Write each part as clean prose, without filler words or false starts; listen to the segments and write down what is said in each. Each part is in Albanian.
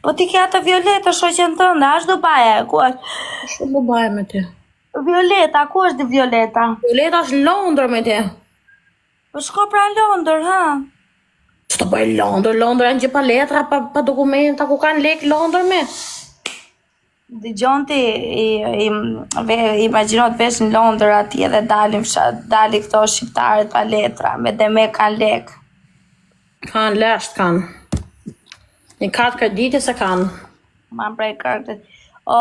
Po ti ke atë Violeta, shoqen tënde, a është Dubai, ku është? Shumë Dubai me ti. Violeta, ku është Violeta? Violeta është në Londër me ti. Po shko pra në Londër, ha? Ç'të bëj Londër, Londër janë gjithë pa letra, pa, pa dokumenta, ku kanë lek Londër me? Dëgjon ti, i, i, ve, imagjino të vesh në Londër atje dhe dalin, fsha, dalin këto shqiptarët pa letra, me demek kanë lek. Kanë lesht, kanë. Një kartë krediti se kanë. Ma prej kartë. O,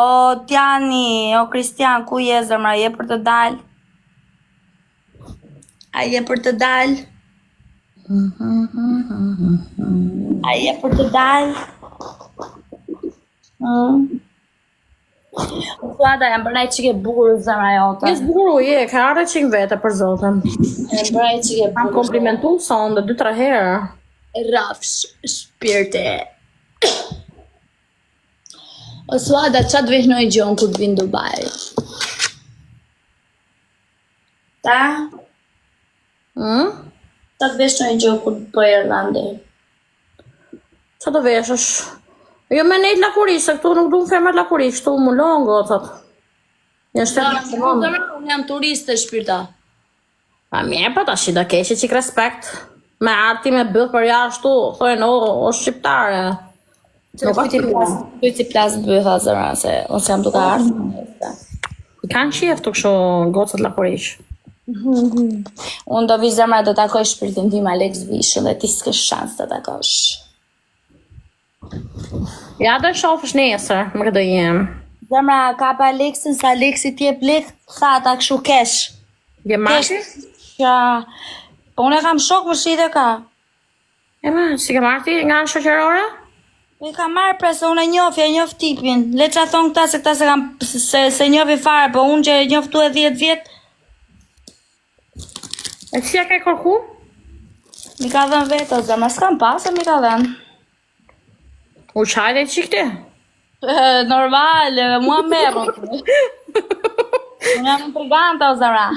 Tjani, o Kristian, ku je zemra, je për të dalë? A je për të dalë? A je për të dalë? Mm. Suada, jam bërë një çikë e bukur zemra jote. Je zbukuru, je, ka ardhë çikë vete për zotin. Jam bërë një çikë e Kam bukur. komplimentu sonde, dy, tre herë. Rrafsh, shpirti. O Suada, ça të vesh ndonjë gjë unë kur të vi në Dubai? Ta? Mm? Ça të vesh ndonjë gjë kur të po erdha andej? Ça të veshësh? Jo me nejt lakuriq, se këtu nuk duan femrat lakuriq, këtu mulon gocat. Një shtet Unë unë jam turiste shpirta. Pa mirë, po tash i do keqe çik respekt. Me arti me byth për jashtu, thojnë o, o shqiptare. Nuk ti plas, kujt i plas bytha zemra se unë jam duke ardhur. I kanë qejf të kështu gocat lakuriq. Unë do vi zemra do takoj shpirtin tim Alex Vishën dhe ti s'ke shans të takosh. Ja do shofësh nesër, me këtë do jem. Zemra kap Alexin se Alexi t'jep lek, tha ata kështu kesh. Je marrë? Ja. Po unë e kam shok më shite ka. E ma, si ke marrë ti nga anë shoqërore? Po i kam marrë pra se unë e njoh, e njoh tipin. Le ça thonë këta se këta se kam se se njohin fare, po unë që e njoh këtu e 10 vjet, E si ja ke kërku? mi ka dhënë vetë o zemra, s'kam pasë, mi ka dhënë. U qajte çik ti? E, Normal, edhe mua merr. Unë jam intrigante o zemra.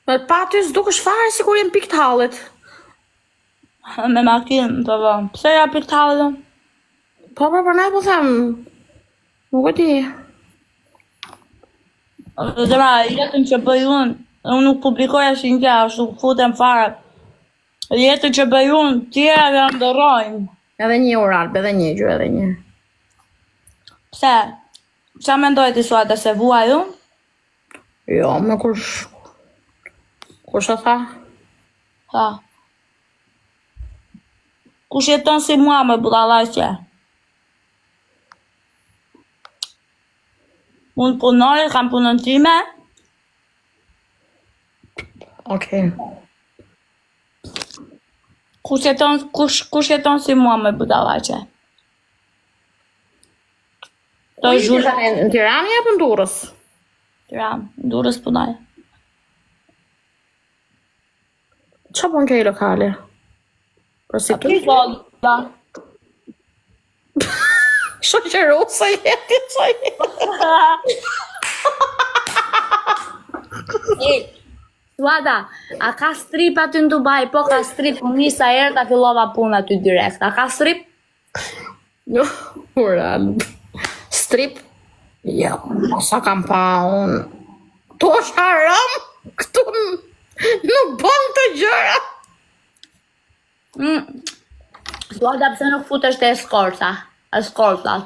Me pa ty s'dukesh fare sikur je në pikë të hallit. Me makinë, po po. Pse ja pikë të hallit? Po, po, po, ne po them. Nuk e di. Zemra, jetën që bëj unë, unë nuk publikoj asnjë gjë, ashtu futem fare. Jetën që bëj unë, tjera e ëndërrojnë. Edhe një oral, edhe një gjë, edhe një. Pse? Qa mendoj ti Suada se vuaj unë? Jo, me kush... Kush e tha? Ha. Kush jeton si mua me budallaqe? Unë punoj, kam punën time. Okej. Kush jeton, kush, kush jeton si mua me budallaqe? Të zhul... Në Tiranë apo në Durrës? Tiranë, në Durrës punoj. Ça bën ke lokale? Prostitutë? Da. Shoqëruese jeti, ça je? E, Suada, a ka strip aty në Dubai? Po ka strip, unë nisa erdha fillova punë aty direkt. A ka strip? Jo, uran. Strip? Jo, sa kam pa unë. Këtu është haram, këtu nuk bën të gjëra. Mm. Suada, pse nuk futesh te eskorta? Eskorta.